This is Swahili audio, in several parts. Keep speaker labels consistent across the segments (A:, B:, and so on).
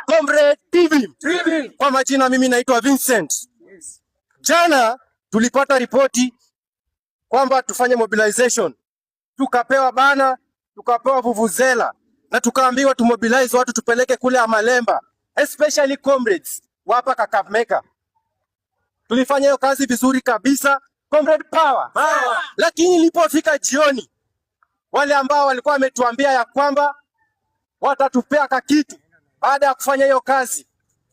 A: Comrade TV. Kwa majina mimi naitwa Vincent. Jana tulipata ripoti kwamba tufanye mobilization, tukapewa banner, tukapewa vuvuzela na tukaambiwa tumobilize watu tupeleke kule Amalemba, especially comrades wa hapa Kakamega. Tulifanya hiyo kazi vizuri kabisa, comrade power.
B: Power.
A: Lakini ilipofika jioni, wale ambao walikuwa wametuambia ya kwamba watatupea kakitu baada ya kufanya hiyo kazi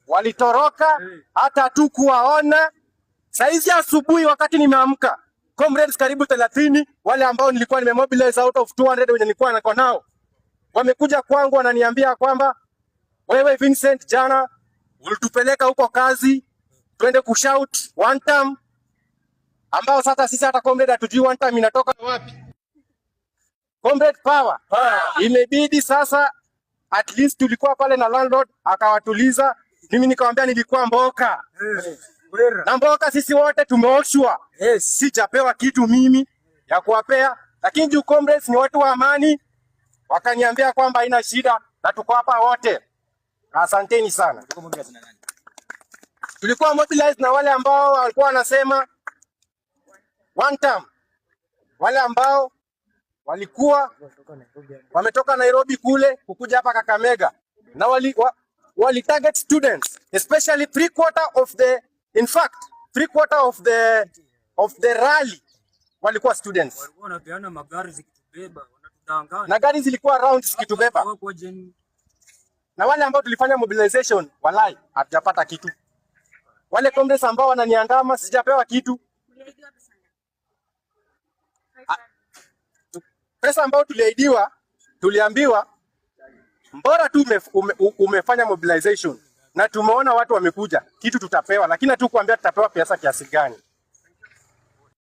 A: walitoroka, hata hatukuwaona. Saizi asubuhi wakati nimeamka, comrades karibu 30 wale ambao nilikuwa nimemobilize out of 200 wenye nilikuwa nako nao wamekuja kwangu wananiambia kwamba wewe Vincent, jana ulitupeleka huko kazi twende kushout one term, ambao sasa sisi hata comrade hatujui one term inatoka wapi. Comrade power. Imebidi sasa at least tulikuwa pale na landlord akawatuliza. Mimi nikamwambia nilikuwa mboka na mboka, sisi wote tumeoshwa. Sijapewa kitu mimi ya kuwapea, lakini juu comrades ni watu wa amani, wakaniambia kwamba haina shida na tuko hapa wote. Asanteni sana. Tulikuwa mobilized na wale ambao walikuwa wanasema one term, wale ambao walikuwa wametoka Nairobi kule kukuja hapa Kakamega na wali target students, especially three quarter of the in fact three quarter of the rally walikuwa students.
B: Walikuwa wanapeana magari zikitubeba, wanatudanganya.
A: Na gari zilikuwa round zikitubeba,
B: Wako jeni.
A: Na wale ambao tulifanya mobilization, walai hatujapata kitu. Wale comrades ambao wananiandama, sijapewa kitu. Ah, pesa ambayo tuliahidiwa, tuliambiwa mbora tu umefanya mobilization na tumeona watu wamekuja, kitu tutapewa, lakini hatukuambia tutapewa pesa kiasi gani.